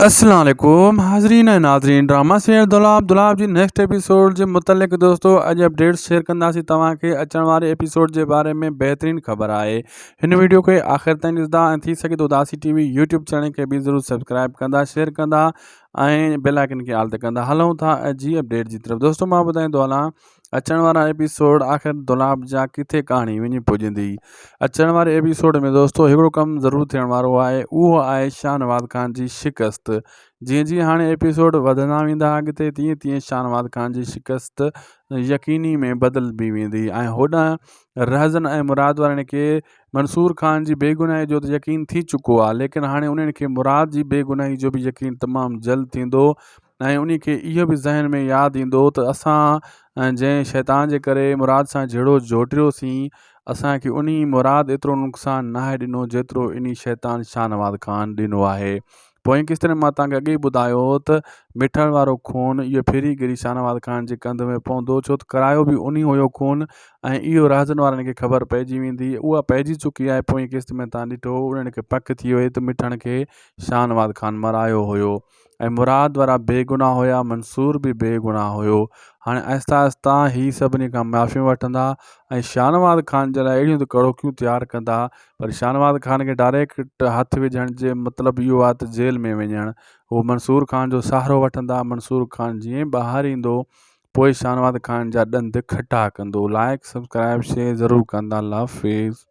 السلام عليڪم حاضرين ۽ ناظرين ڊراما سيريل دولاب دولاب جي نيڪسٽ ايپيسوڊ جي متعلق دوستو اڄ اپڊيٽس شيئر ڪنداسين توهان کي اچڻ واري ايپيسوڊ جي باري ۾ بهترين خبر آهي هن ويڊيو کي آخر تائين ڏسندا ۽ ٿي سگهي ٿو اداسي ٽي وي يوٽيوب چينل کي به ضرور سبسڪرائب ڪندا شيئر ڪندا ۽ بيل آئڪن کي آل تي ڪندا هلون ٿا اڄ جي اپڊيٽ جي طرف دوستو مان ٻڌائيندو هلان اچڻ وارا ايپيسوڊ آخر دولاب جا ڪٿي ڪهاڻي وڃي پڄندي. اچڻ واري ايپيسوڊ ۾ دوستو هڪڙو ڪم ضرور ٿيڻ وارو آهي اهو آهي شاهنواز خان جي شڪست. جيئن جيئن هاڻي ايپيسوڊ وڌندا ويندا اڳتي تيئن تيئن شاهنواز خان جي شڪست يقيني ۾ بدلبي ويندي ۽ هوڏانهن رهزن ۽ مراد وارن کي منصور خان جي بيگناهي جو ته يقين ٿي چڪو آهي ليڪن هاڻي انهن کي مراد جي بيگناهي جو به يقين تمام جلد ٿيندو ۽ انهي کي اهو به ذهن ۾ ياد ايندو ته اسان جنهن شيطان جي ڪري مراد سان جهيڙو جوٽيوسين اسان کي انهي مراد ايترو نقصان ناهي ڏنو جيترو انهي شيطان شاهنواز خان ڏنو آهي. پوئين قسط ۾ مان توهان کي اڳي ئي ٻڌايو هو ته مٺڻ وارو خون اهو ڦري گهري شاهنواز خان جي ڪنڌ ۾ پوندو ڇو ته ڪرايو به انهي هيو خون ۽ اهو رهزن وارن کي خبر پئجي ويندي اها پئجي چڪي آهي پوئين قسط ۾ توهان ڏٺو انهن کي پڪ ٿي وئي ته مٺڻ کي شاهنواز خان مرايو هيو. ۽ مراد وارا بيگناهه هيا منصور به بيگناهه هيو هاڻي آهسته آهسته هي سڀني کان معافيون وٺندا ۽ شاهنواز خان جي لاء اهڙيون ته ڪڙوڪيون تيار ڪندا پر شاهنواز خان کي ڊائريڪٽ هٿ وجهڻ جي مطلب اهو آهي ته جيل ۾ وڃڻ هو منصور خان جو سهارو وٺندا منصور خان جيئن ٻاهر ايندو پوء شاهنواز خان جا ڏند کٽا ڪندو لائڪ سبسڪرائب شيئر ضرور ڪندا الله حافظ.